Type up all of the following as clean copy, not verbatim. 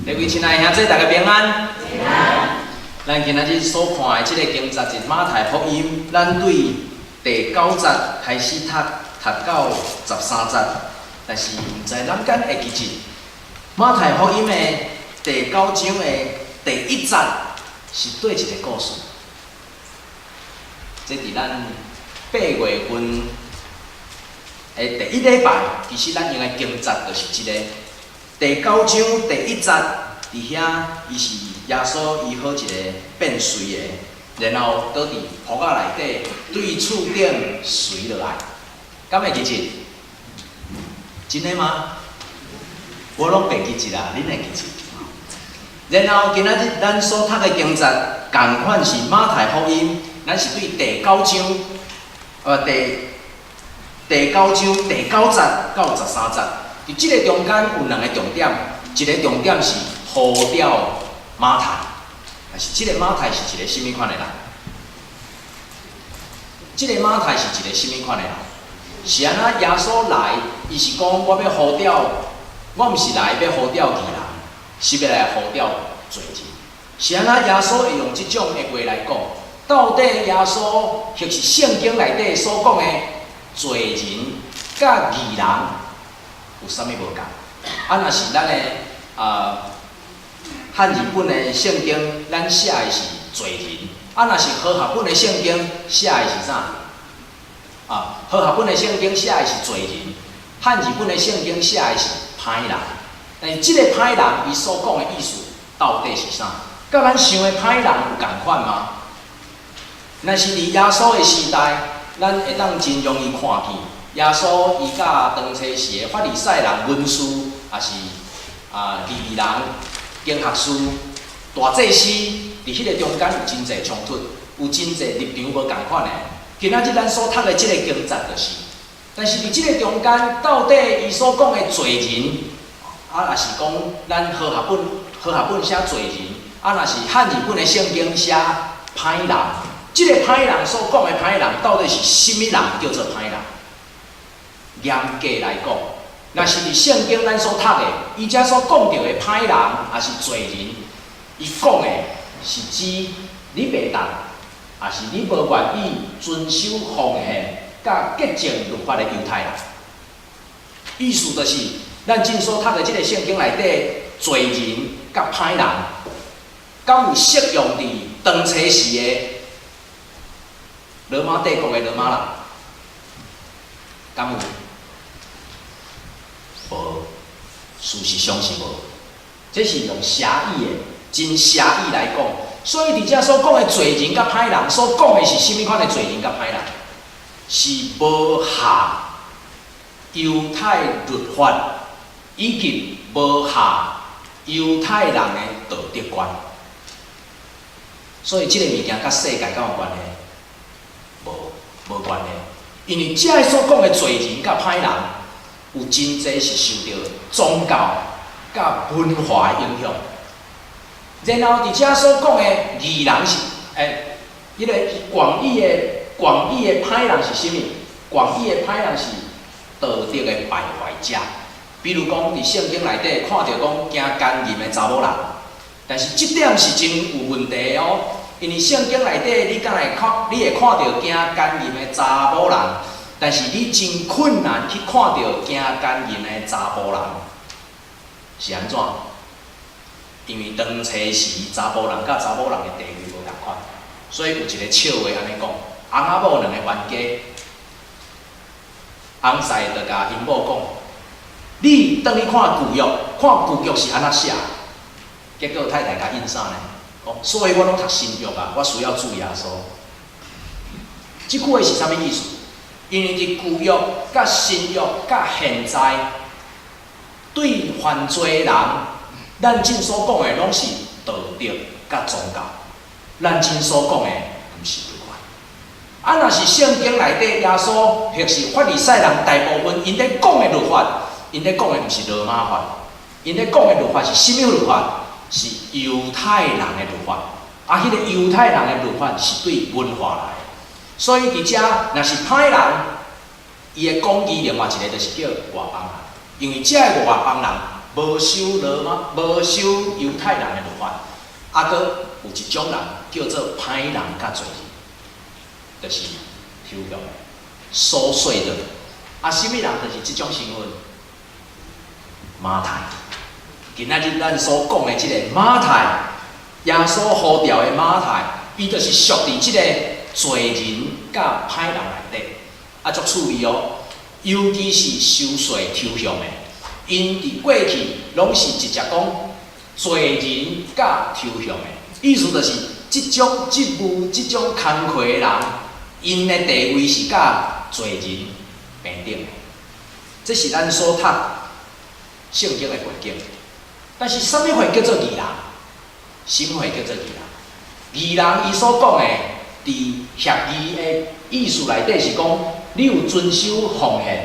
各位親愛兄弟，大家平安。平安。咱今仔日所看的這个經節是馬太福音，咱對第九節開始讀，讀到十三節。但是毋知咱敢會記得，馬太福音的第九章的第一節是佗一个故事？這佇咱八月份的第一禮拜，其實咱用的經節就是這个。第九章第一節，佇遐伊是耶穌醫好一個變隨的，然後倒佇簿仔內底對厝頂垂落來，敢會記得？真的嗎？我攏袂記得啦，恁會記得？然後今仔日咱所讀的經節，仝款是馬太福音，咱是對第九章，第九章第九節到十三節。佇這个中間有兩个重點，一个重點是呼召馬太，但是這个馬太是一个啥物款的人？這个馬太是一个啥物款的人？是按怎耶穌來，伊是講我欲呼召，我毋是來欲呼召義人，是欲來呼召罪人。是按怎耶穌會用這種的話來講？到底耶穌或是聖經內底所講的罪人佮義人有啥物無仝？啊，若是咱的漢字本的聖經，咱寫的是罪人；啊，若是和合本的聖經寫的是啥？啊，和合本的聖經寫的是罪人，漢字本的聖經寫的是歹人。但是這个歹人，伊所講的意思到底是啥？佮咱想的歹人有仝款嗎？若是佇耶穌的時代，咱會當真容易看見。耶穌伊佮當初時的法利賽人、文士，抑是利未人、經學士、大祭司，佇彼個中間有真濟衝突，有真濟立場無仝款的。今仔日咱所讀的這個經節就是，但是佇這个中間，到底伊所講的罪人，啊，抑是講咱和合本寫罪人，啊，若是漢字本的聖經寫歹人，這个歹人所講的歹人，到底是啥物人叫做歹人？嚴格來講，若是佇聖經咱所讀的，伊遮所講著的歹人，抑是罪人，伊講的是指你袂當，抑是你無願意遵守奉獻佮潔淨律法的猶太人。意思就是，咱今所讀的這个聖經內底，罪人佮歹人，敢有適用佇當初時的羅馬帝國的羅馬人？敢有？無，事實上是無。這是用狹義的，真狹義來講。所以佇遮所講的罪人佮歹人，所講的是啥物款的罪人佮歹人？是無合猶太律法以及無合猶太人的道德觀。所以這个物件佮世界敢有關係？無，無關係。因為遮所講的罪人佮歹人，有真濟是受著宗教佮文化的影響。然後佇遮所講的義人是，彼个廣義的歹人是啥物？廣義的歹人是道德的敗壞者。比如講，佇聖經內底看著講行姦淫的查某人，但是這點是真有問題哦。因為聖經內底你敢會看，你會看著行姦淫的查某人，但是你真困難去看著行姦淫的查埔人，是按怎？因為當初時查埔人佮查某人的地位無仝款，所以有一个笑話按呢講：翁仔某兩个冤家，翁婿就共𪜶某講：你轉去看舊約，看舊約是按怎寫？結果太太共應啥呢？講，所以我攏讀新約啊，我需要主耶穌。這句話是啥物意思？因為佇舊約、佮新約、佮現在，對犯罪人，咱今所講的攏是道德佮宗教，咱今所講的毋是律法。啊，若是聖經內底耶穌或是法利賽人大部分𪜶咧講的律法，𪜶咧講的毋是羅馬法，𪜶咧講的律法是啥物律法？是猶太人的律法。啊，彼个猶太人的律法是對文化來的。所以佇遮若是歹人，伊的講義另外一个就是叫外邦人，因為這个外邦人無守羅馬，無守猶太人的律法。啊，閣有一種人叫做歹人佮罪人，就是抽象的收稅的。啊，啥物人就是這種身份？馬太。今仔日咱所講的這个馬太，耶穌呼召的馬太，伊就是屬佇這个罪人佮歹人內底。啊，足趣味哦，尤其是收稅抽象的，𪜶佇過去攏是直接講罪人佮抽象的，意思就是這種職務、這種工課的人，𪜶的地位是佮罪人平等的。這是咱所讀聖經的背景。但是，啥物會叫做義人？啥物會叫做義人？義人伊所講的，佇狹義的意思內底是講，你有遵守奉獻，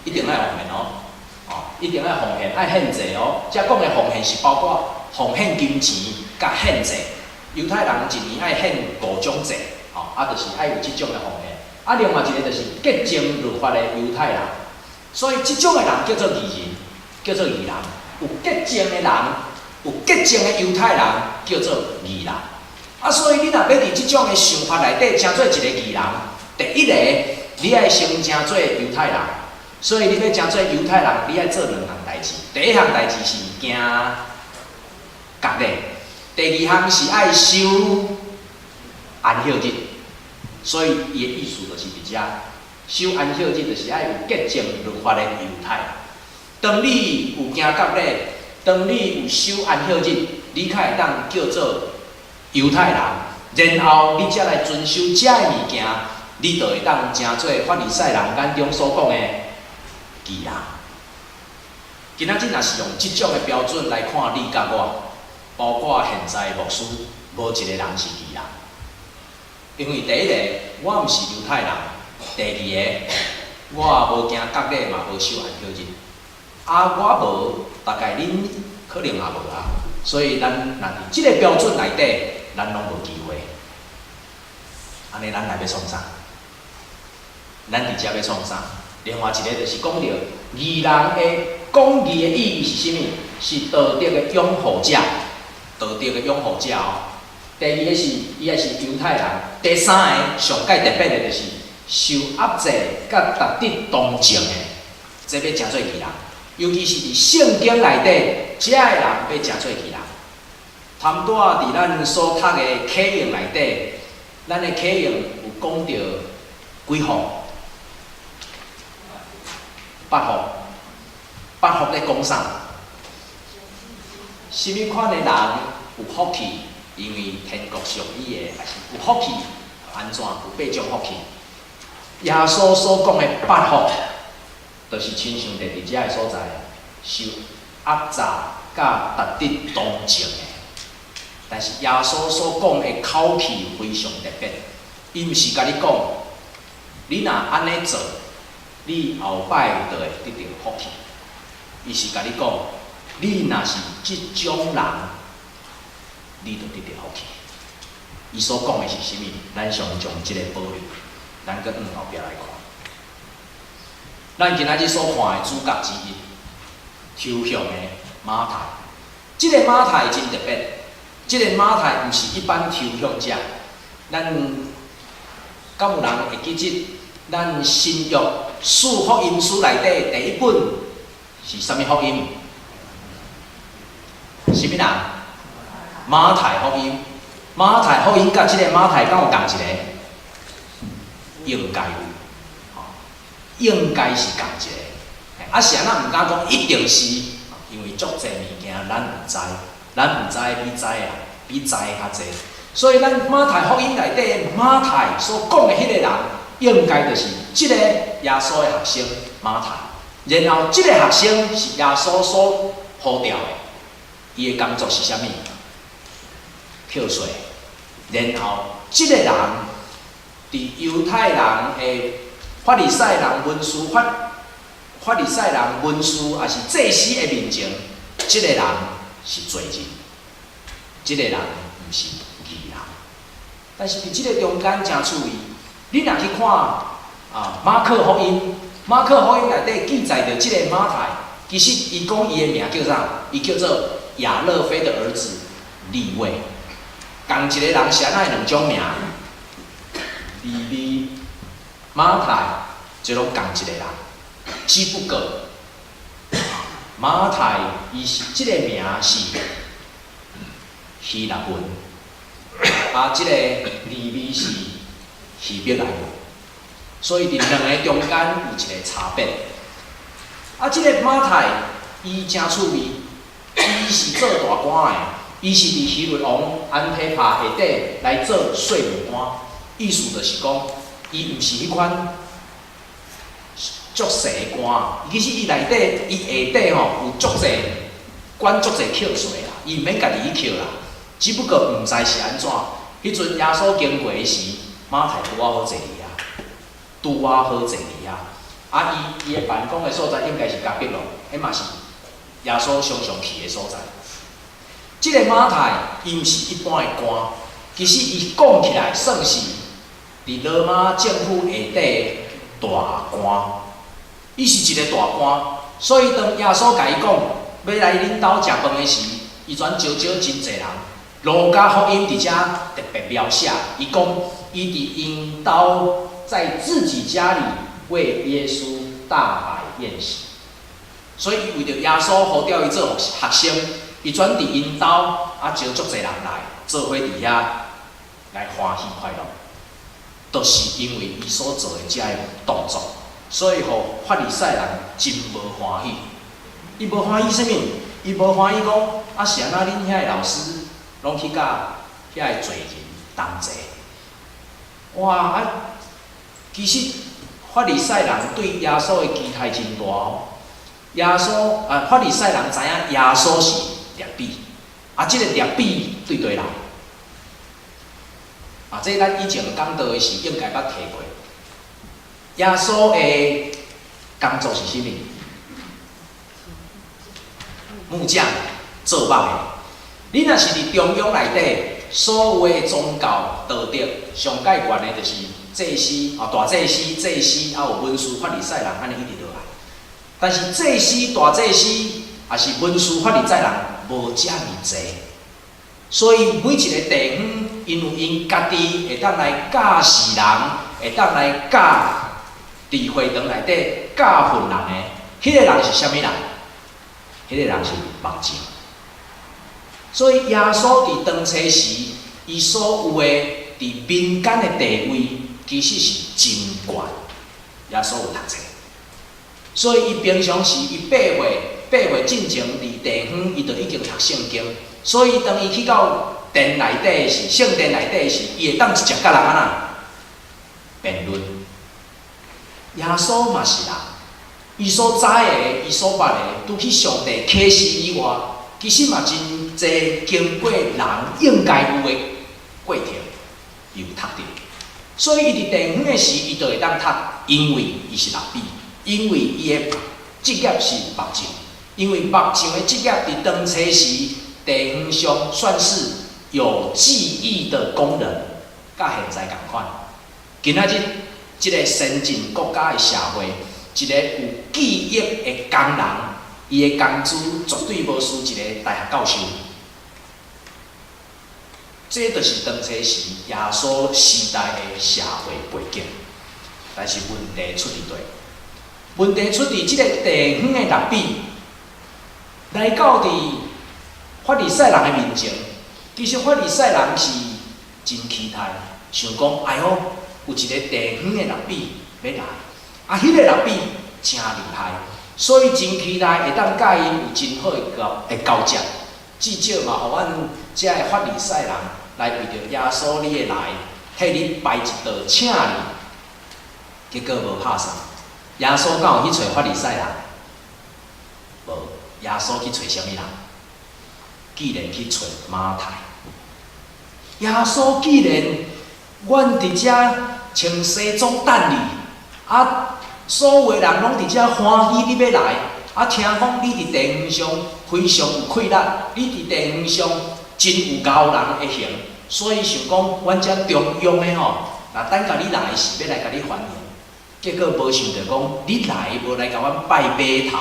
一定愛奉獻哦，哦，一定愛奉獻，愛獻祭哦。遮講的奉獻是包括奉獻金錢佮獻祭。猶太人一年愛獻五種祭，吼，啊，就是愛有這種的奉獻。啊，另外一个就是潔淨律法的猶太人，所以這種的人叫做義人，叫做義人。有潔淨的人，有潔淨的猶太人，叫做義人。啊，所以你若欲佇這種的想法內底，成做一个義人，第一个，你愛先成做猶太人。所以你欲成做猶太人，你愛做兩項代誌。第一項代誌是行割禮，第二項是愛守安息日。所以伊的意思就是佇遮，守安息日就是愛有潔淨律法的猶太人。當你有行割禮，當你有守安息日，你較會當叫做猶太人，然後你才來遵守遮的物件，你就會當成做法利賽人眼中所講的義人。今仔日若是用這種的標準來看你佮我，包括現在牧師，無一個人是義人。因為第一個，我毋是猶太人；第二個，我無行割禮嘛，無守安息日。啊，我無，大概恁可能也無啊。所以咱若佇這个標準內底，咱攏無機會。按呢，咱來欲創啥？咱佇遮欲創啥？另外一个就是講著義人的講義的意義是啥物？是道德的擁護者，道德的擁護者哦。第二个是，伊也是猶太人。第三个上蓋特別的就是受壓制佮值得同情的，這欲成做義人。尤其是佇聖經內底，遮的人欲成做義人。頭拄仔佇咱所讀的啟應內底，咱的啟應有講著幾福？八福。八福咧講啥？啥物款的人有福氣？因為天國屬伊的，還是有福氣？按怎有八種福氣？耶穌所講的八福，就是親像佇佇遮个所在，受壓榨佮值得同情的。但是耶穌所講的口氣非常特別，伊毋是共你講，你若按呢做，你後擺就會得著福氣。伊是共你講，你若是這種人，你就得著福氣。伊所講的是啥物？咱先將這个保留，咱閣往後壁來看。咱今仔日所看的主角之一，抽象的馬太。這个馬太真特別，這个馬太毋是一般抽象者。咱敢有人會記得，咱新約四福音書內底第一本是啥物福音？啥物人？馬太福音。馬太福音佮這个馬太敢有仝一个？應該有，吼，應該是仝一个。啊，是按怎毋敢講一定是，因為足濟物件咱毋知，咱毋知比知啊，比知較濟。所以咱馬太福音內底馬太所講的彼個人，應該就是這个耶穌的學生馬太。然後這個學生是耶穌所呼召的，伊的工作是啥物？扣稅。然後這个人佇猶太人的法利賽人文書法法利賽人文書，抑是祭司的面前，這个人是罪人，這个人毋是義人。但是佇這个中間誠趣味，你若去看啊馬可福音，馬可福音內底記載著這个馬太，其實伊講伊的名叫啥？伊叫做亞勒腓的兒子利未。仝一個人是按怎會兩種名？利未、馬太，這攏仝一個人，只不過馬太伊是這個名是希臘文，啊，這個利未是希伯來文，所以佇兩个中間有一個差別。啊，這个馬太伊誠趣味，伊是做大官的，伊是佇希律王安提帕下底來做稅務官，意思就是講，伊毋是彼款足細的官，其實伊內底伊下底吼有足濟管足濟扣稅啦，伊毋免家己去扣啦，只不過毋知是按怎。彼陣耶穌經過時，馬太拄仔好坐佇遐，拄仔好坐佇遐。啊，伊伊的辦公的所在應該是迦百農，彼嘛是耶穌常常去的所在。這个馬太伊毋是一般的官，其實伊講起來算是佇羅馬政府下底的大官。伊是一个大官，所以當耶穌共伊講欲來恁兜食飯的時，伊轉招招真濟人。路加福音佇遮特別描寫，伊講伊佇𪜶兜在自己家裡為耶穌大擺宴席，所以伊為著耶穌呼召伊做學生，伊轉佇𪜶兜啊招足濟人來做伙佇遐來歡喜快樂，都是因為伊所做的這个動作，所以予法利賽人真無歡喜。伊無歡喜啥物？伊無歡喜講啊是按怎恁遐个老師攏去佮遐个罪人同齊？哇啊！其實法利賽人對耶穌的期待真大哦。耶穌啊，法利賽人知影耶穌是拉比，啊，這个拉比對佗來？啊，這咱以前講道的時應該捌提過。耶穌的工作是啥物？木匠，做木的。你若是佇中庸內底，所有的宗教道德上蓋懸的就是祭司啊，大祭司、祭司，啊有文士、法利賽人按呢一直落來。但是祭司、大祭司，抑是文士、法利賽人無遮爾濟，所以每一个地方，𪜶有𪜶家己會當來教示人，會當來教佇會堂內底教訓人的，彼个人是啥物人？彼个人是木匠。所以耶穌佇當初時，伊所有的佇民間的地位，其實是真懸。耶穌有讀冊，所以伊平常時伊8歲，8歲進前佇地方，伊就已經讀聖經。所以當伊去到殿內底時，聖殿內底時，伊會當直接佮人按怎辯論。耶穌嘛是人，伊所知的，伊所捌的，除去上帝啟示以外，其實嘛真濟經過人應該有的過程，伊有讀著。所以伊佇地方的時，伊就會當讀，因為伊是拉比，因為伊的職業是木匠，因為木匠的職業佇當初時地方上算是有技藝的工人，佮現在仝款。今仔日這个先進國家的社會，一个有技藝的工人，伊的工資絕對無輸一个大學教授。這就是當初時耶穌時代的社會背景。但是問題出佇佗？問題出佇這个地方的拉比來到佇法利賽人的面前，其實法利賽人是真期待，想講：哎喲，有一个地方的拉比欲來，啊，彼个拉比誠厲害，所以真期待會當佮伊有真好的交接，至少嘛，予阮遮的法利賽人來為著耶穌你的來，替你排一道請你。結果無拍算，耶穌敢有去揣法利賽人？無，耶穌去揣啥物人？既然去揣馬太。耶穌既然阮佇遮穿西裝等你，啊，所有的人攏佇遮歡喜你欲來，啊，聽講你佇地方上非常有氣力，你佇地方上真有𠢕人的形，所以想講阮遮中央的吼，若等共你來是欲來共你歡迎，結果無想著講你來無來共阮拜碼頭，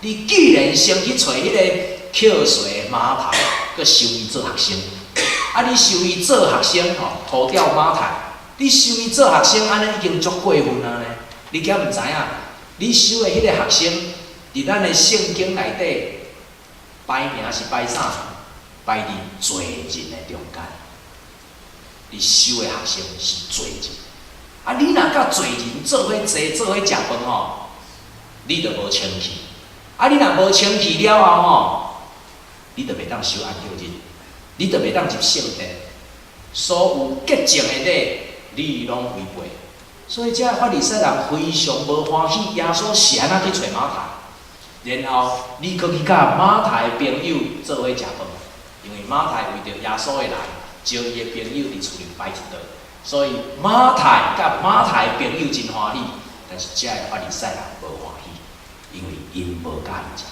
你既然先去揣彼個抾稅的馬太，閣收伊做學生，啊，你收伊做學生吼，塗掉馬太，你收伊做學生，按呢已經足過分啊呢？你敢毋知影？你收的彼個學生，佇咱的聖經內底排名是排啥？排佇罪人的中間。你收的學生是罪人，啊！你若佮罪人做伙坐、做伙食飯吼，你就無清氣。啊！你若無清氣了後吼，你就袂當守安息日，你就袂當入聖殿。所有潔淨的禮，你攏違背。所以這法利賽人非常無歡喜，耶穌是按怎去揣馬太？然後你閣去佮馬太的朋友做伙食飯，因為馬太為著耶穌的來，招伊的朋友佇厝裡擺一桌，所以馬太佮馬太的朋友真歡喜，但是這个法利賽人無歡喜，因為𪜶無佮伊食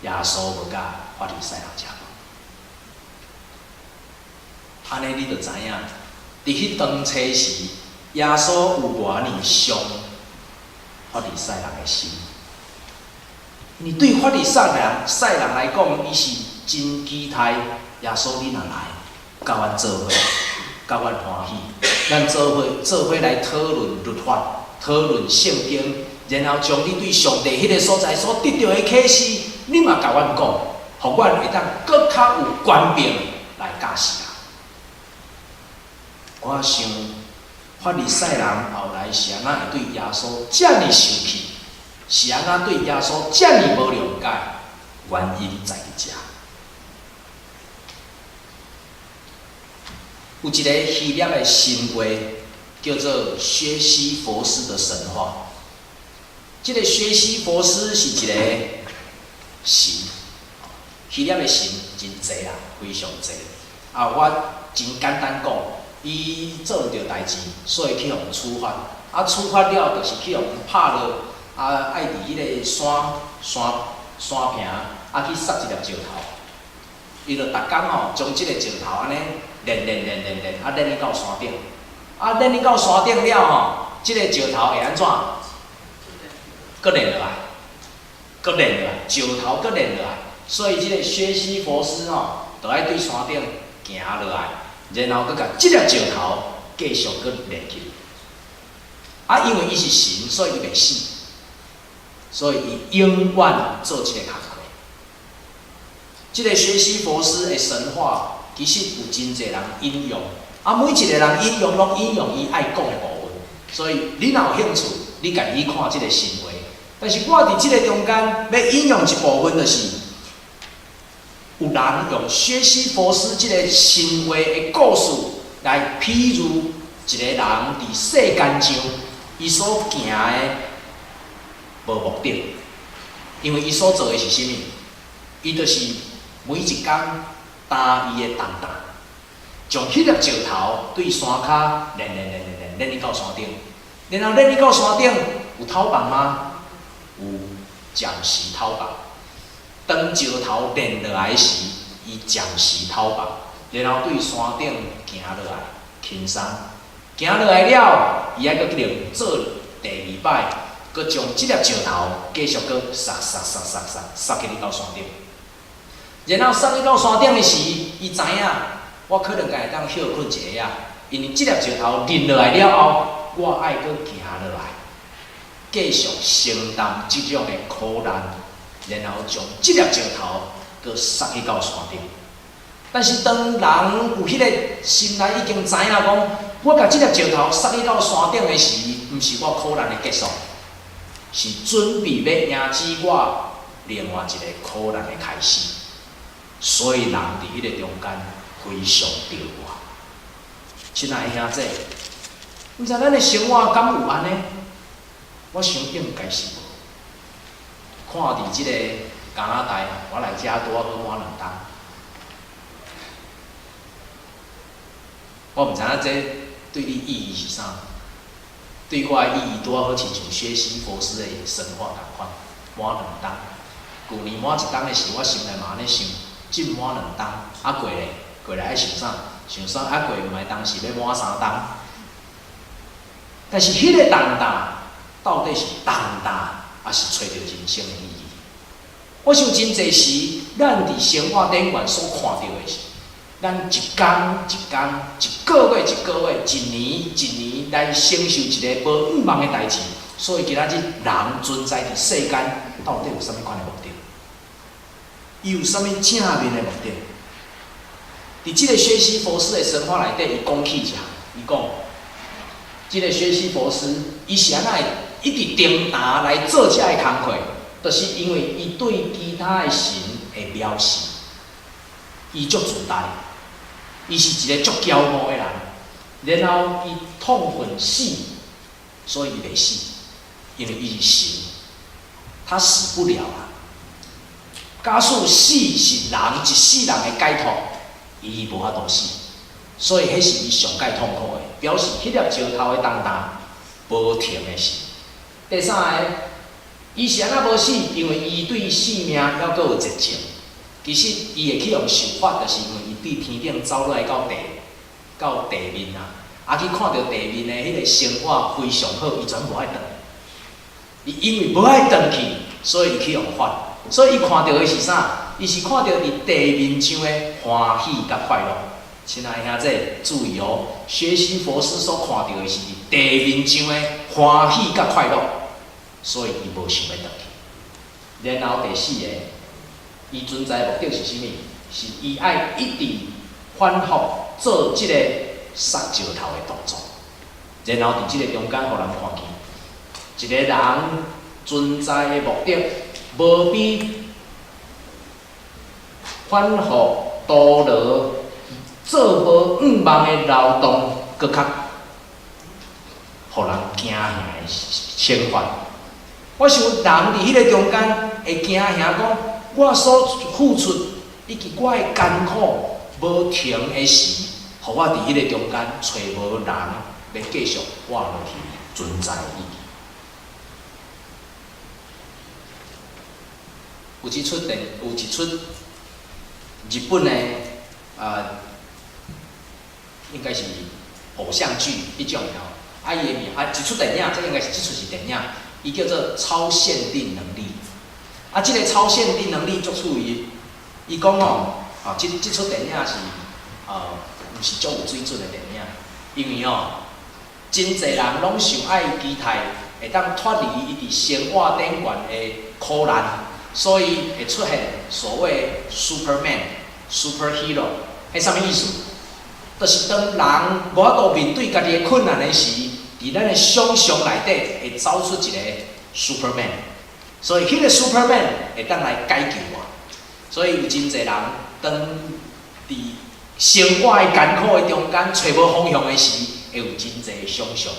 飯，耶穌無佮法利賽人食飯。按呢你就知影，佇彼當初時，耶穌有偌爾傷法利賽人的心。因為對法利賽人來講，伊是真期待耶穌你若來，佮阮做伙，佮阮歡喜，咱做伙做伙來討論律法，討論聖經，然後將你對上帝彼个所在所得著的啟示，你嘛共阮講，予阮會當閣較有權柄來教示人。我想法利賽人後來是按怎會對耶穌遮爾生氣，是按怎對耶穌遮爾無諒解？原因在佇遮。有一个希臘的神話，叫做薛西弗斯的神話。這个薛西弗斯是一个神，希臘的神真濟啦，非常濟。啊，我真簡單講，伊做毋著代誌，所以去予處罰。啊，處罰了，就是去予拍落，啊，愛佇彼个山山山坪，啊，去捒一粒石頭。伊就逐工吼，將這个石頭按呢練練練練練，啊，練去到山頂。啊，練去到山頂了吼，這个石頭會按怎？閣練落來，閣練落來，石頭閣練落來。所以這个薛西弗斯吼，就愛對山頂行落來，然後閣共這粒石頭繼續閣練去。啊，因為伊是神，所以伊袂死，所以伊永遠做這个工課。這个薛西弗斯的神話，其實有真濟人引用，啊，每一个人引用攏引用伊愛講的部分。所以你若有興趣，你家己去看這个神話。但是我佇這个中間欲引用一部分，就是有人用薛西弗斯這个神話的故事來譬喻一个人佇世間上，伊所行的無目的，因為伊所做的是啥物？伊就是每一工擔伊的重擔，將彼粒石頭對山跤練練練練練練去到山頂，然後練去到山頂有透放嗎？有暫時透放。當石頭練落來時，伊暫時透放，然後對山頂行落來，輕鬆。行落來了，伊愛閣去另做第二擺，閣將這粒石頭繼續閣捒捒捒捒捒捒去到山頂。然後捒去到山頂的時，伊知影我可能會當歇睏一下仔，因為這粒石頭練落來了後，我愛閣行落來，繼續承擔這種的苦難，然後將這粒石頭閣捒去到山頂。但是當人有彼个心內已經知影講，我共這粒石頭捒去到山頂的時，毋是我苦難的結束，是準備欲迎接我另外一个苦難的開始。所以人佇彼个中間非常著我。親愛的兄弟，毋知咱的生活敢有按呢？我想應該是無。看佇這个加拿大，我來遮拄仔好滿兩冬。我毋知影這對你意義是啥？對我的意義拄仔好親像薛西弗斯的神話仝款，滿兩冬。舊年滿一冬的時，我心內嘛按呢想，這滿兩冬，啊過咧，過來愛想啥？想啥？啊過毋愛當時欲滿三冬。但是彼个重擔到底是重擔，抑是揣著人生的意義？我想真濟時，咱佇生活頂懸所看著的是，咱一工一工、一個月一個月、一年一年來承受一个無向望的代誌。所以今仔日人存在佇世間，到底有啥物款的目的？伊有啥物正面的目的？佇這个薛西弗斯的神話內底，伊講起一項，伊講，這个薛西弗斯，伊是按怎會一直重擔來做這个工課，就是因為伊對其他的神的藐視，伊足自大，伊是一个足驕傲的人，然後伊痛恨死，所以伊袂死，因為伊是神，他死不了啊。假使死是人一世人的解脫，伊無法度死，所以彼是伊上蓋痛苦的，表示彼粒石頭的重擔無停的死。第三个，伊是按怎無死？因為伊對性命猶閣有熱情。其實伊會去予受罰，就是因為伊對天頂走落來到地面啊，啊去看著地面的彼个生活非常好，伊全無愛轉。伊因為無愛轉去，所以伊去予罰。所以伊看著的是啥？伊是看著佇地面上的歡喜佮快樂。親愛兄弟，注意哦，薛西弗斯所看著的是佇地面上的歡喜佮快樂，所以伊無想欲轉去。然後第四個，伊存在的目的是啥物？是伊愛一直反覆做這个捒石頭的動作。然後佇這個中間，予人看見，一個人存在的目的，無比反覆徒勞做無向望的勞動，閣較予人驚嚇的懲罰。我想人佇彼个中間會驚嚇講，我所付出以及我的艱苦無停的時，予我佇彼個中間揣無人欲繼續活落去存在的意義。有一齣日本的啊，應該是偶像劇彼種的吼。啊，伊的名啊，一齣電影，這應該是這齣是電影，伊叫做《超限定能力》。啊，這个超限定能力足趣味。伊講吼，啊，這齣電影是毋是足有水準的電影，因為吼，真濟人攏想愛期待會當脫離伊佇生活頂懸的苦難，所以會出現所謂 Superman、Superhero，彼啥物意思？就是當人無法度面對家己的困難的時，佇咱的想像內底會走出一個 Superman，所以彼个 Superman 會當來解救我。所以有真濟人當佇生活的艱苦的中間揣無方向的時，會有真濟想像。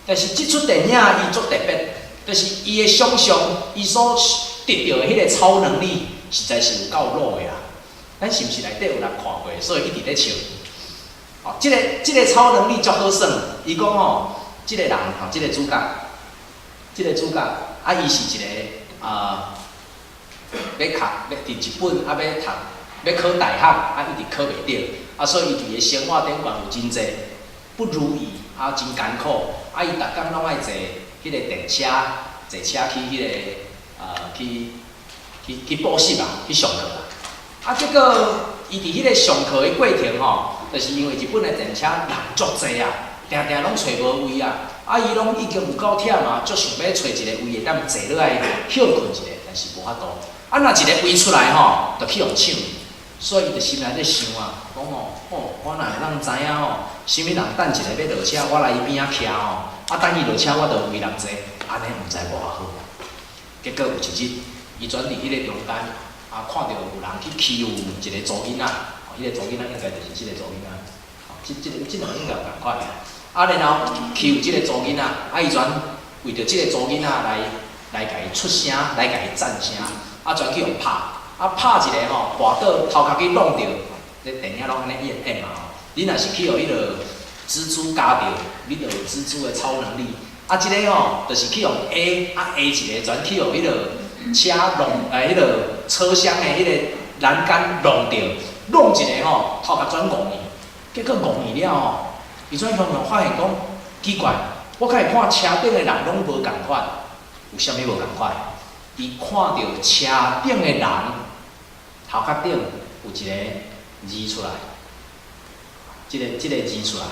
但是這齣電影伊足特別，就是伊的想像，伊所得著的彼个超能力，實在是有夠老的啦。咱是毋是內底有人看過？所以一直咧笑。哦，這个超能力足好耍。伊講吼，這个人吼，這个主角，這个主角啊，伊是一个啊，欲讀欲佇日本啊，欲讀欲考大學啊，一直考袂著，啊，所以伊佇个生活頂懸有真濟不如意，啊，真艱苦，啊，伊逐工攏愛坐彼个電車，坐車去彼个啊，去補習啊，去上課啊。啊，結果伊佇彼个上課的過程吼，就是因為日本的電車人足濟啊，定定攏揣無位啊，啊，伊攏已經有夠忝啊，足想欲揣一个位會當坐落來歇睏一下，但是無法度。啊，若一个位出來吼，就去予搶，所以伊就心內咧想啊，講吼，哦，我若會當知影吼，啥物人等一下欲落車，我來伊邊仔徛吼，啊，等伊落車，我就有位通坐，按呢毋知偌好。結果有一日，伊轉佇彼個中間，啊，看著有人去欺負一个查某囡仔，哦，彼个查某囡仔應該就是這个查某囡仔，哦，這兩個應該有仝款。啊，然後欺負這个查某囡仔，啊，伊轉為著這个查某囡仔來共伊出聲，來共伊贊聲，啊，轉去予拍，啊，拍一个吼，跋倒頭殼去挵著，這電影攏按呢演演嘛吼。你若是去予彼个蜘蛛咬著，你就有蜘蛛的超能力。啊，這个吼，就是去予壓，啊壓一个，轉去予彼个車弄，彼个車廂的彼個欄杆弄著，弄一个吼，頭殼轉戇去，結果戇去了吼，伊轉雄雄發現講奇怪，我開始看車頂的人攏無仝款，有啥物無仝款？伊看著車頂的人頭殼頂有一個字出來，這個字出來，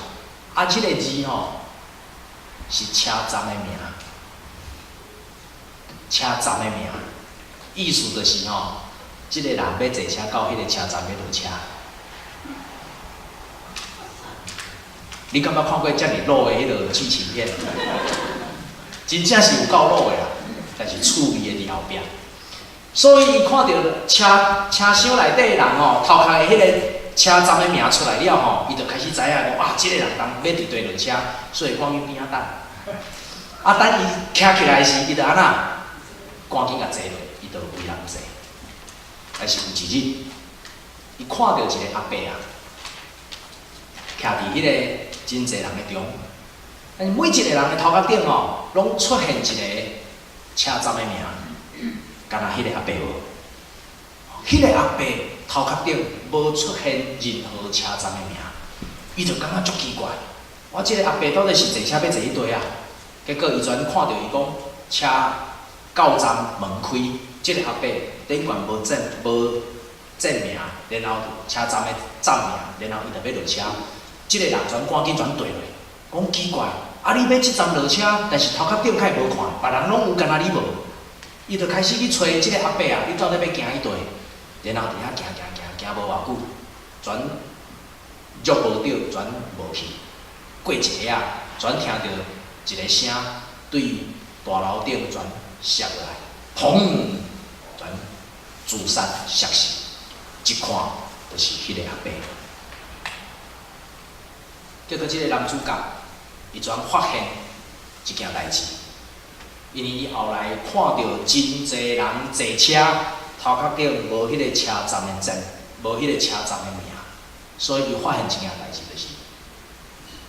啊，這個字吼是車站的名，車站的名，意思就是吼，這個人欲坐車到彼個車站欲落車。你敢捌看過遮爾老的彼个劇情片？真正是有夠老的啦，但是趣味的佇後壁。所以伊看著車車廂內底的人吼，頭殼的彼個車站的名出來了吼，伊就開始知影講啊，這個人當欲佇佗落車，所以趕緊邊仔等。啊，等伊徛起來時，伊就按怎？趕緊共坐落，伊就為人坐。但是有一日，伊看著一个阿伯啊，徛佇彼個真濟人的中，但是每一個人的頭殼頂吼，攏出現一個車站的名，干焦彼个阿伯無。彼个阿伯頭殼頂無出現任何車站的名，伊就感覺足奇怪。我這個阿伯到底是坐車欲坐去佗啊？結果伊全看著伊講車到站門開，這個阿伯頂懸無證無證名，然後車站的站名，然後伊就欲落車。這個人全趕緊全綴落，講奇怪，啊你欲這站落車，但是頭殼頂敢會無看，別人攏有，干焦你無。伊就開始去揣這個阿伯啊，你到底欲行去佗？然後佇遐行行行行無偌久，全約無著，全無去。過一下仔，全聽著一個聲對大樓頂全摔落來，砰！全自殺摔死。一看就是彼個阿伯。結果這個男主角，伊全發現一件代誌，因為伊後來看著真濟人坐車，頭殼頂無彼個車站的站，無彼個車站的名，所以伊發現一件代誌，就是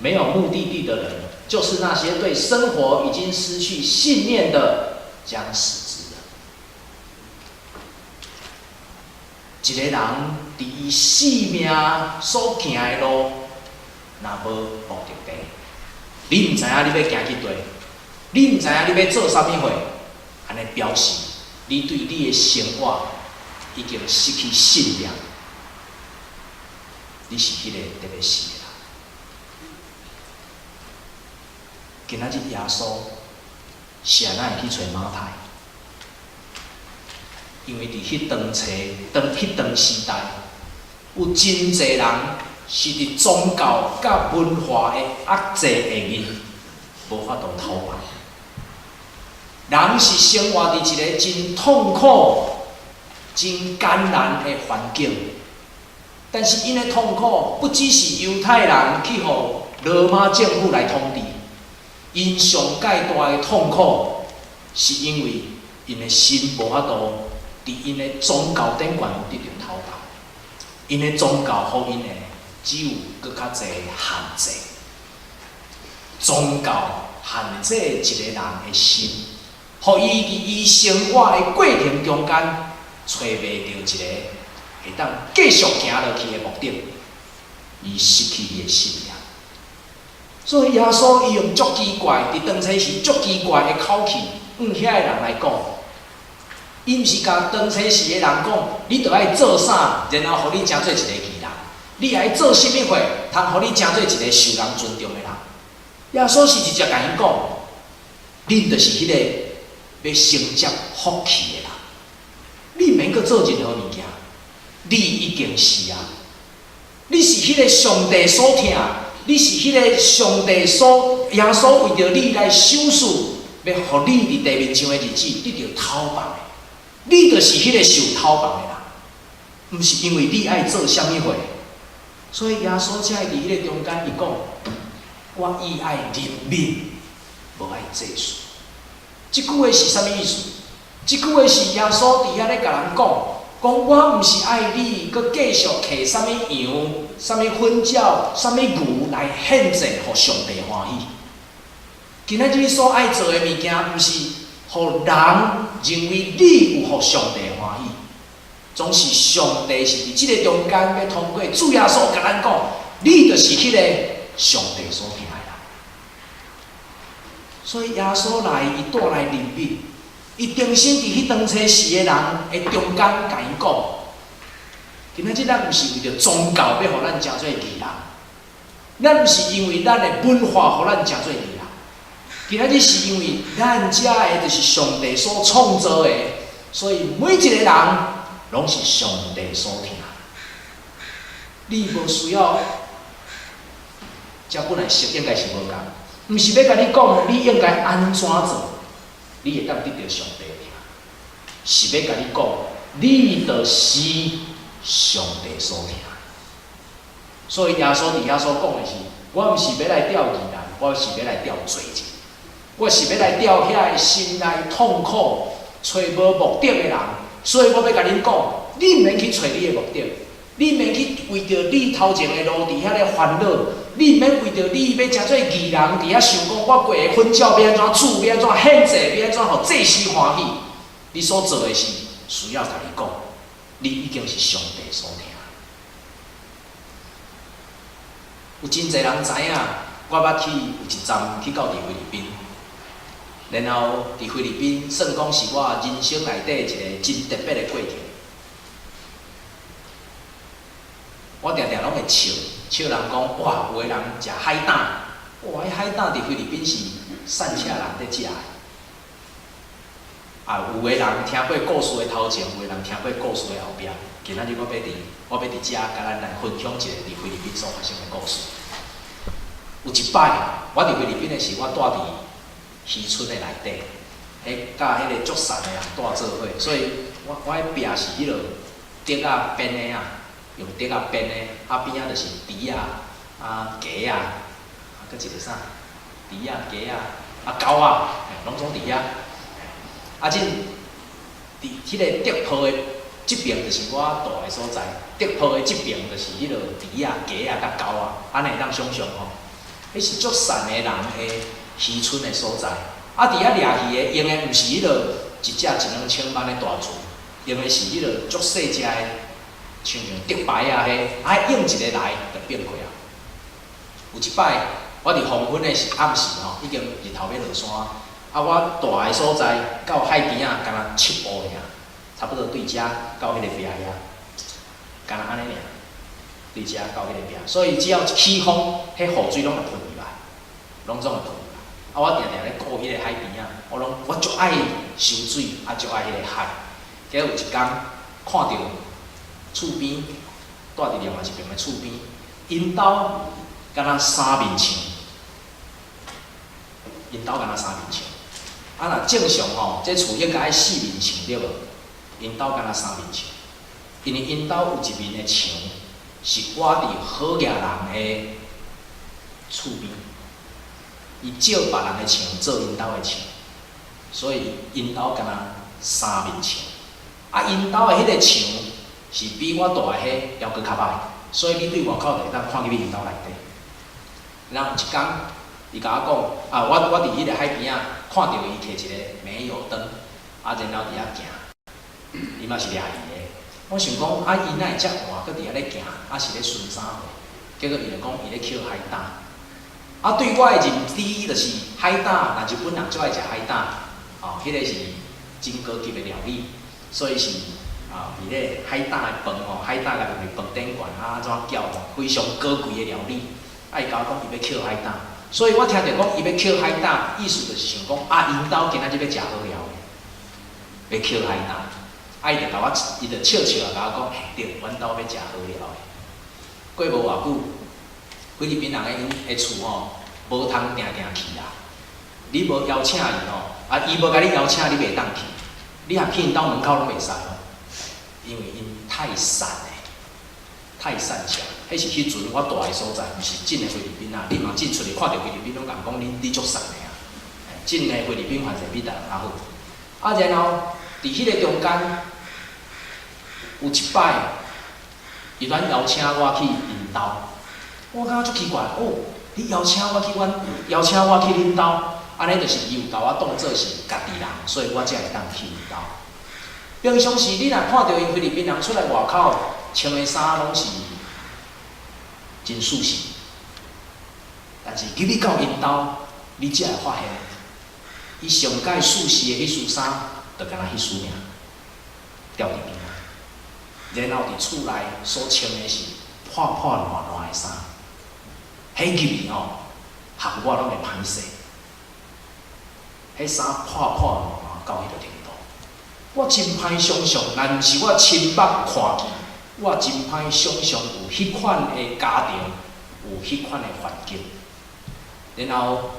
沒有目的地的人，就是那些對生活已經失去信念的將死之人。一個人佇伊性命所行的路，若無目的地，你毋知影你欲行去佗，你毋知影你欲做啥物貨，按呢表示你對你的生活已經失去信念，你是彼個特別死的人。今仔日耶穌是按怎會去揣馬太？因為佇彼當初、當彼當時代，有真濟人是佇宗教佮文化的壓制下面，無法度逃亡。人是生活佇一个真痛苦、真艱難的環境，但是𪜶的痛苦不只是猶太人去予羅馬政府來統治，𪜶上蓋大的痛苦，是因為𪜶的心無法度佇𪜶的宗教頂懸得著透放，𪜶的宗教予𪜶的只有閣較濟限制，宗教限制一個人的心，予伊佇伊生活的過程中間，揣袂著一個會當繼續行落去的目的，伊失去伊的信念。所以耶穌伊用足奇怪，佇當初時足奇怪的口氣，向遐个人來講。伊毋是共當初時的人講，你著愛做啥，然後予你成做一个義人。你愛做啥物貨，通予你成做一个受人尊重的人。耶穌是直接共𪜶講，恁就是彼個欲承接福氣的人。你毋免閣做任何物件，你已經是啊。你是彼个上帝所疼，你是彼个上帝所耶穌為著你來受死，欲予你佇地面上的日子得著透放的。你就是彼个受透放的人，毋是因為你愛做啥物貨。所以耶穌才會佇彼個中間，伊講：我以愛憐憫，無愛祭祀。這句話是啥物意思？這句話是耶穌佇遐咧共人講，講我毋是愛你，閣繼續提啥物羊、啥物粉鳥、啥物牛來獻祭，予上帝歡喜。今仔日你所愛做的物件，毋是予人認為你有予上帝歡喜，總是上帝是佇這個中間欲通過主耶穌共咱講，你就是彼個上帝所疼的人。所以耶穌來，伊帶來憐憫。伊重新佇彼當初時的人的中間，共𪜶講：今仔日咱毋是為著宗教欲予咱成做義人，咱毋是因為咱的文化予咱成做義人。今仔日是因為咱遮的就是上帝所創造的，所以每一個人攏是上帝所疼。你無需要，這本來是應該是無仝，毋是欲共你講你應該按怎做，你會當得著上帝疼，是欲共你講，你就是上帝所疼。所以耶穌佇遐所講的是，我毋是欲來釣義人，我是欲來釣罪人，我是欲來釣遐个心內痛苦、揣無目的的人。所以我欲共恁講，你毋免去揣你的目的，你毋免去為著你頭前的路佇遐咧煩惱，你毋免為著你欲成做義人佇遐想講，我過的粉鳥欲按怎煮，欲按怎獻祭，欲按怎予祭司歡喜。你所做的是需要共你講，你已經是上帝所疼。有真濟人知影，我捌去有一站去到佇菲律賓，然後佇菲律賓算講是我人生內底一個真特別的過程。我定定攏會笑，笑人講哇，有的人食海膽，哇，彼海膽佇菲律賓是散赤人佇食的。啊，有的人聽過故事的頭前，有的人聽過故事的後壁。今仔日我欲佇我欲佇遮，共咱來分享一个佇菲律賓所發生的故事。有一擺，我佇菲律賓的時，我蹛佇漁村的內底，彼佮彼个足散的人蹛做伙，所以我我彼壁是彼落竹仔編的啊，用竹仔編的，啊邊仔就是豬仔、啊雞仔，啊閣一个啥？豬仔、雞仔、啊狗仔，攏總佇遐。啊，這佇彼个竹坡的這爿就是我蹛的所在，竹坡的這爿就是彼落豬仔、雞仔佮狗仔，按呢會當想像吼。彼是足散的人的漁村的所在。啊，佇遐掠魚的用的毋是彼落一隻一兩千萬的大船，用的是彼落足細隻的，親像竹排仔彼，啊，用一个來就變開啊。有一擺，我佇黃昏的時暗時吼，已經日頭欲落山。啊，我蹛的所在到海邊仔，敢若7步爾，差不多對遮到彼个壁遐，敢若按呢爾，對遮到彼个壁。所以只要一起風，彼雨水攏會噴入來，攏總會噴入來。啊，我定定咧顧彼个海邊仔，我攏我足愛游水，啊，足愛彼个海。結果有一工看著厝邊，蹛佇另外一爿的厝邊，𪜶兜敢若三面牆，𪜶兜敢若三面牆。啊，若正常吼，這厝應該愛四面牆對無？𪜶兜敢若三面牆，因為𪜶兜有一面的牆是倚佇好額人的厝邊，伊借別人的牆做𪜶兜的牆，所以𪜶兜敢若三面牆。啊，𪜶兜的彼个牆是比我蹛的彼猶閣較歹，所以你對外口就會當看入去𪜶兜內底。然後有一工，伊共我講，啊，我我佇彼个海邊仔看著伊提一個煤油燈，啊，然後佇遐行，伊嘛是掠魚的。我想講，啊，伊哪會遮晚閣佇遐咧行，啊是咧巡啥貨？結果伊就講，伊咧抾海膽。啊，對我的認知就是海膽，若日本人足愛食海膽，哦，彼个是真高級的料理，所以是啊，佇咧海膽的飯吼，海膽共放佇飯頂懸啊，按怎攪吼，非常高貴的料理。啊，伊共我講伊欲抾海膽，所以我聽著講伊欲抾海膽，意思就是想講啊，𪜶兜今仔日欲食好料的，欲抾海膽。啊，伊就共我，伊就笑笑啊，共我講，嘿，對，阮兜欲食好料的。過無偌久，菲律賓人的𪜶的厝吼，無通定定去啦。你無邀請伊吼，啊，伊無共你邀請，你袂當去。你若去𪜶兜門口攏袂使哦，因為𪜶太散的，太散赤。彼是彼陣我蹛的所在，毋是真的菲律賓啊！你嘛進出去看著菲律賓，攏共講你你足散的啊！真的菲律賓環境比台灣較好。啊，然後佇彼个中間，有一擺，伊煞邀請我去𪜶兜，我感覺足奇怪哦！你邀請我去阮，邀請我去恁兜，按呢就是伊有共我當做是家己人，所以我才會當去𪜶兜。平常時你若看著𪜶菲律賓人出來外口，穿的衫攏是真舒適，但是入去到𪜶兜，你才會發現，伊上蓋舒適的彼束衫，就敢若彼丝爾，吊佇邊仔。然後佇厝內所穿的是破破爛爛的衫，彼入去吼，含我攏會歹勢。彼衫破破爛爛到彼个程度，我真歹想象，若毋是我親目看見，我真歹想象有彼款的家庭，有彼款的環境。然後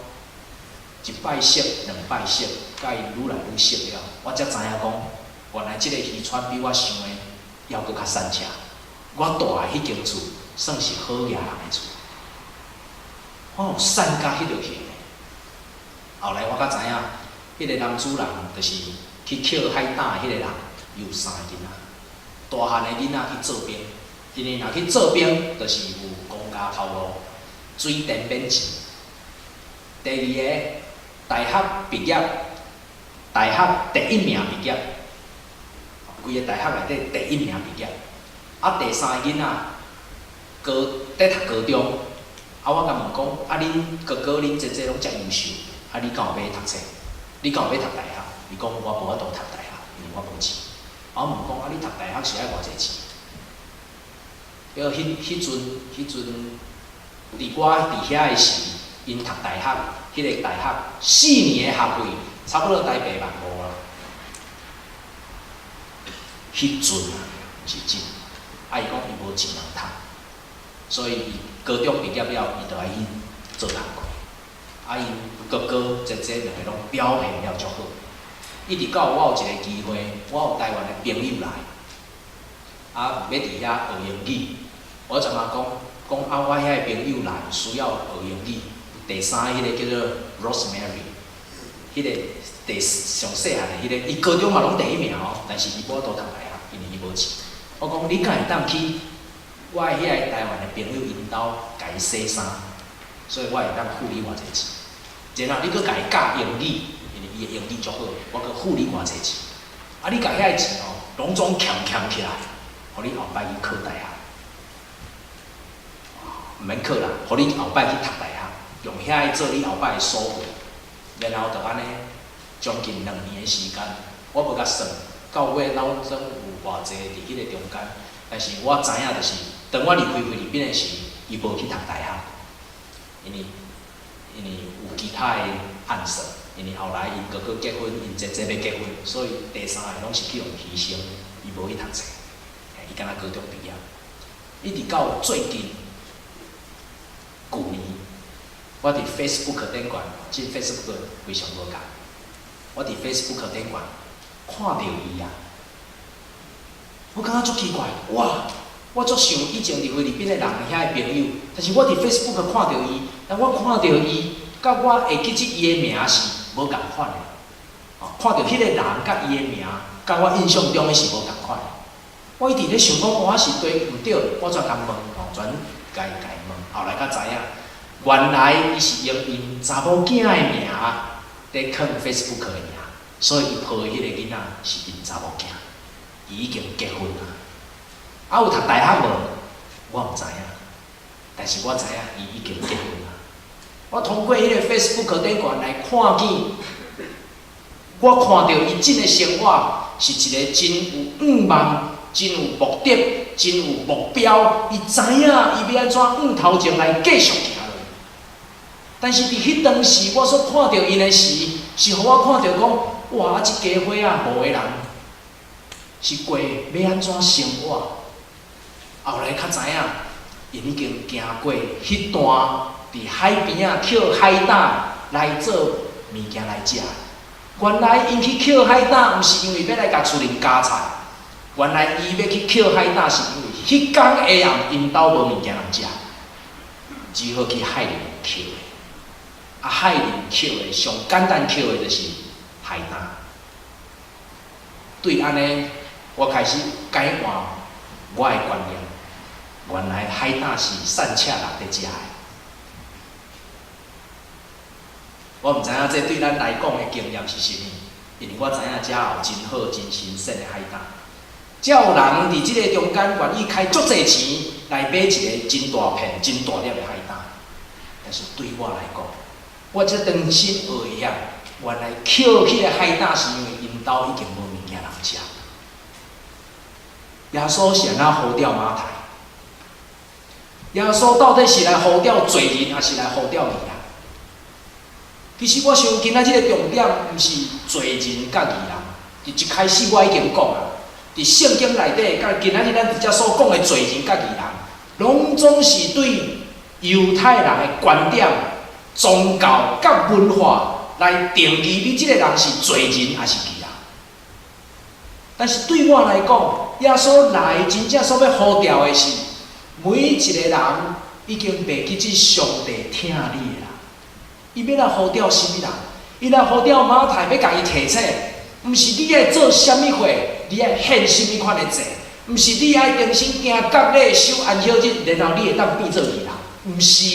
一擺識，兩擺識，佮𪜶愈來愈熟了，我才知影講，原來這个漁村比我想的猶閣較散赤。我蹛的彼間厝算是好額人的厝，我有散甲彼落去。後來我才知影，彼个男主人就是去抾海膽的彼个人，伊有三個囡仔，大漢的囡仔去做兵，因為若去做兵，就是有公家頭路，水電免錢。第二个，大學畢業，大學第一名畢業，規個大學內底第一名畢業。啊，第三个囡仔高佇讀高中，啊，我共問講，啊，恁哥哥、恁姐姐攏遮優秀，啊，你敢有欲讀冊？你敢有欲讀大學？伊講我無法度讀大學，因為我無錢。啊，我問講，啊，你讀大學是愛偌濟錢？彼彼彼陣，彼陣佇我佇遐的時，𪜶讀大學，彼個大學4年的學費，差不多台幣1萬5啦。彼陣啊，毋是今。啊，伊講伊無錢通讀，所以伊高中畢業了，伊就愛去做工課。啊，𪜶哥哥姐姐兩个攏表現了足好。一直到我有一个機會，我有台灣的朋友來，啊，欲佇遐學英語，我就共講講啊，我遐个朋友來需要學英語。第三彼个叫做 Rosemary，彼个第上細漢的彼个，伊高中嘛攏第一名哦，但是伊無法度讀大學，因為伊無錢。我講你敢會當去我的遐个台灣的朋友𪜶兜共伊洗衫，所以我會當付你偌濟錢。然後你閣共伊教英語，因為伊的英語足好，我閣付你偌濟錢。啊，你共遐个錢哦，攏總儉儉起來，予你後擺去考大學。毋免考啦，予你後擺去讀大學，用遐个做你後擺的所費。然後就按呢，將近2年的時間，我無共算，到尾攏總有偌濟佇彼个中間。但是我知影就是，當我離開菲律賓的時，伊無去讀大學，因為有其他的暗算，因為後來𪜶哥哥結婚，𪜶姐姐欲結婚，所以第三个攏是去予犧牲，伊無去讀冊，伊敢若高中畢業，一直到最近，舊年，我佇 Facebook 頂懸，這 Facebook 非常無仝，我佇 Facebook 頂懸看著伊啊，我感覺足奇怪，哇！我足想以前佇菲律賓的人遐个朋友，但是我佇 Facebook 看著伊，但我看著伊，佮我會記得伊的名是無仝款的，哦，看著彼个人佮伊的名，佮我印象中的是無仝款的。我一直咧想講，我是對毋對？我轉共問，哦，轉共伊問，後來才知影，原來伊是用𪜶查某囝的名佇囥 Facebook 的名，所以伊抱的彼個囡仔是𪜶查某囝，伊已經結婚啊。啊，有讀大學無？我毋知影，但是我知影伊已經結婚啊。我通過彼个 Facebook 頂懸來看見，我看著伊這个生活是一個真有願望、真有目的、真有目標。伊知影伊欲按怎向頭前來繼續行落去。但是佇彼當時，我所看著𪜶的時，是予我看著講，哇！啊，這家伙仔五個人是過欲按怎生活？後來較知影，𪜶已經行過彼段佇海邊仔抾海膽來做物件來食。原來𪜶去抾海膽，毋是因為欲來共厝裡加菜，原來伊欲去抾海膽，是因為彼工下暗𪜶兜無物件通食，只好去海裡面抾的。啊，海裡抾的上簡單抾的就是海膽。對按呢，我開始改換我的觀念。原來海膽是散赤人佇食的。我毋知影這對咱來講的經驗是啥物，因為我知影遮有真好、真新鮮的海膽。才有人佇這个中間願意開足濟錢來買一个真大片、真大粒的海膽。但是對我來講，我這當時學會曉，原來抾彼个海膽是因為𪜶兜已經無物件通食。耶穌是按怎呼召馬太？耶穌到底是來呼召罪人，抑是來呼召義人？其實我想今仔日的重點，毋是罪人佮義人。佇一開始我已經講啊，佇聖經內底，佮今仔日咱佇遮所講的罪人佮義人，攏總是對猶太人的觀點、宗教佮文化來定義你這个人是罪人抑是義人。但是對我來講，耶穌來真正所欲呼召的是，每一个人已經袂記得上帝疼你的啦。伊欲來呼召啥物人？伊來呼召馬太，欲共伊提醒，毋是你愛做啥物貨，你愛獻啥物款的祭，毋是你愛重新行割禮、守安息日，然後你會當變做義人，毋是。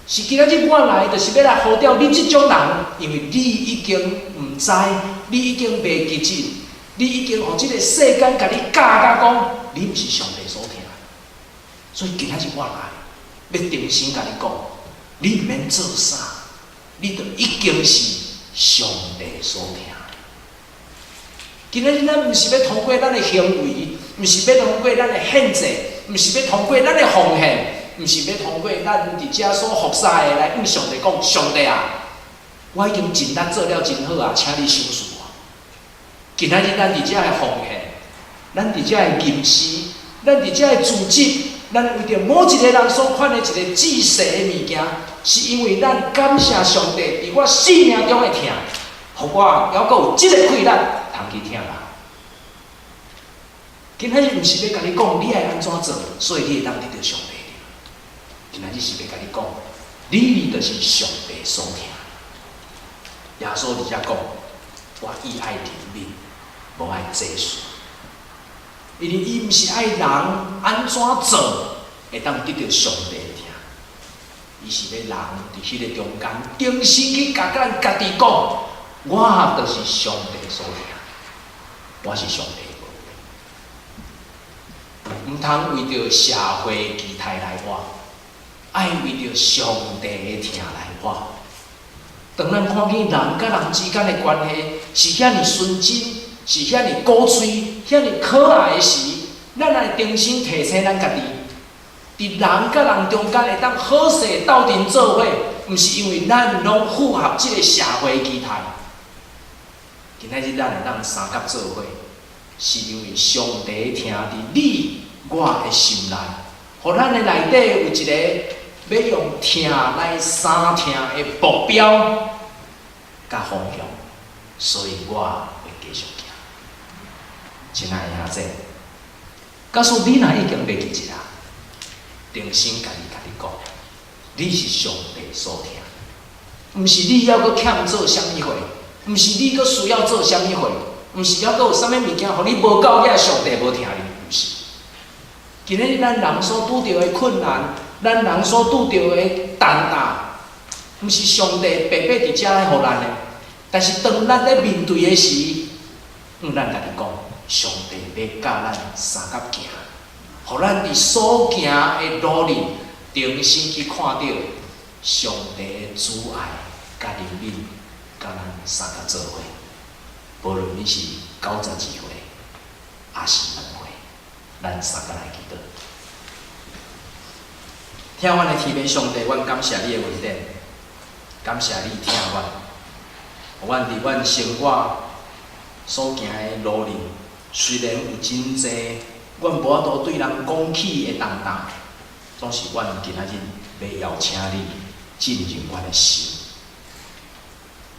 是今仔日我來，就是欲來呼召你這種人，因為你已經毋知，你已經袂記得，你已經予這个世間共你教甲講，你毋是上帝所疼。所以今仔日我來，欲重新共你講，你毋免做啥，你就已經是上帝所疼。今仔日咱毋是欲通過咱的行為，毋是欲通過咱的獻祭，毋是欲通過咱的奉獻，毋是欲通過咱佇遮所服侍的來向上帝講：上帝啊，我已經盡力做了真好啊，請你賞賜我。今仔日咱佇遮的奉獻，咱佇遮的吟詩，咱佇遮的組織，咱為著某一个人所款的一个祭祀的物件，是因為咱感謝上帝佇我生命中的疼，予我猶閣有這个氣力通去疼人。今仔日毋是欲共你講你愛按怎做，所以你會當得著上帝。今仔日是欲共你講，你就是上帝所疼。耶穌佇遮講，我伊愛憐憫，無愛祭祀。因為伊毋是愛人按怎做，會當得著上帝的疼。伊是欲人佇彼个中間，重新去共咱家己講，我就是上帝所疼，我是上帝的寶貝。毋通為著社會期待來活，愛為著上帝的疼來活。當咱看見人佮人之間的關係是遐爾純真，是遐爾古錐、遐爾可愛的時，咱愛重新提醒咱家己，佇人佮人中間會當好勢鬥陣做伙，毋是因為咱攏符合這个社會期待。今仔日咱會當相佮做伙，是因為上帝疼佇你我的心內，予咱的內底有一個欲用疼來相疼的目標佮方向，所以我會繼續行。親愛的兄弟，假使你若已經袂記得啊，重新共你共你講，你是上帝所疼，毋是你猶閣欠做啥物貨，毋是你閣需要做啥物貨，毋是猶閣有啥物物件，予你無夠額，上帝無疼你，毋是。今仔日咱人所拄著的困難，咱人所拄著的重擔，毋是上帝白白佇遮來予咱的。但是當咱咧面對的時，咱共你講，上帝欲教咱相佮行，予咱佇所行的路裡，重新去看著上帝的慈愛佮憐憫，佮咱相佮做伙。無論你是92歲，抑是2歲，咱相佮來祈禱。疼阮的天父上帝，阮感謝你的恩典，感謝你疼阮，予阮佇阮生活所行的路裡，雖然有真濟阮無法度對人講起的重擔，總是阮今仔日欲邀請你進入阮的心。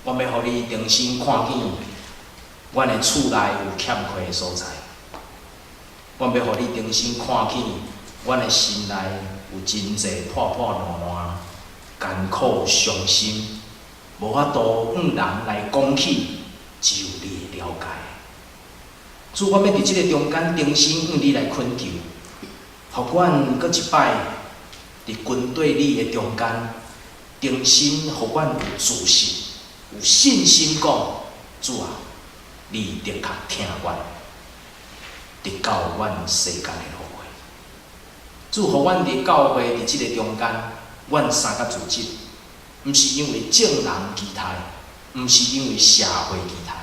阮欲予你重新看見阮的厝內有欠缺的所在，阮欲予你重新看見阮的心內有真濟破破爛爛、艱苦傷心，無法度向人來講起，只有你會了解。主，我欲佇這个中間重新向你來懇求，予阮閣一擺佇跟綴你的中間，重新予阮有自信、有信心講，主啊，你的確疼阮，直到阮世間的落尾。主，予阮佇教會佇這个中間，阮相佮組織，毋是因為眾人期待，毋是因為社會期待，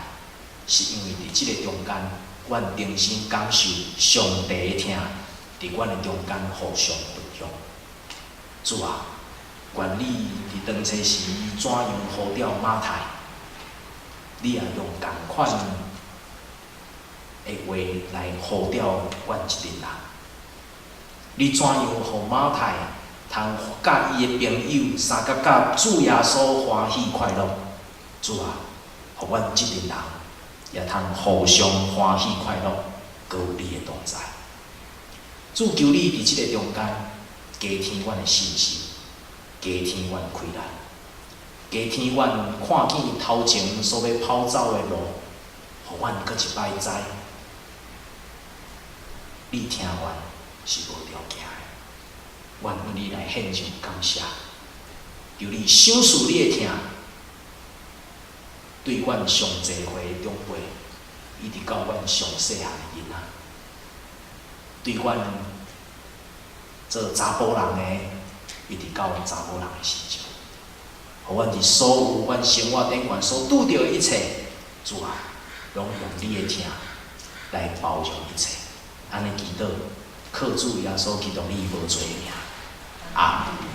是因為佇這個中間，阮重新感受上帝的疼，佇阮的中間互相分享。主啊，願你佇當初時怎樣呼召馬太，你也用仝款的話來呼召阮這陣人。你怎樣予馬太通佮伊的朋友相佮佮主耶穌歡喜快樂？主啊，予阮這陣人也通互相歡喜快樂，閣有你的同在。主，求你佇這個中間加添阮的信心，加添阮氣力，加添阮看見頭前所欲跑走的路，予阮閣一擺知，你疼阮是無條件的。阮向你來獻上感謝，求你賞賜你的疼，對阮上濟歲的長輩，一直到阮上細漢的囡仔，對阮做查埔人的，一直到查某人的身上，予阮佇所有阮生活頂懸所拄著的一切，主啊，攏用你的疼來包容一切。按呢祈禱，靠主耶穌基督你無罪的名，阿門。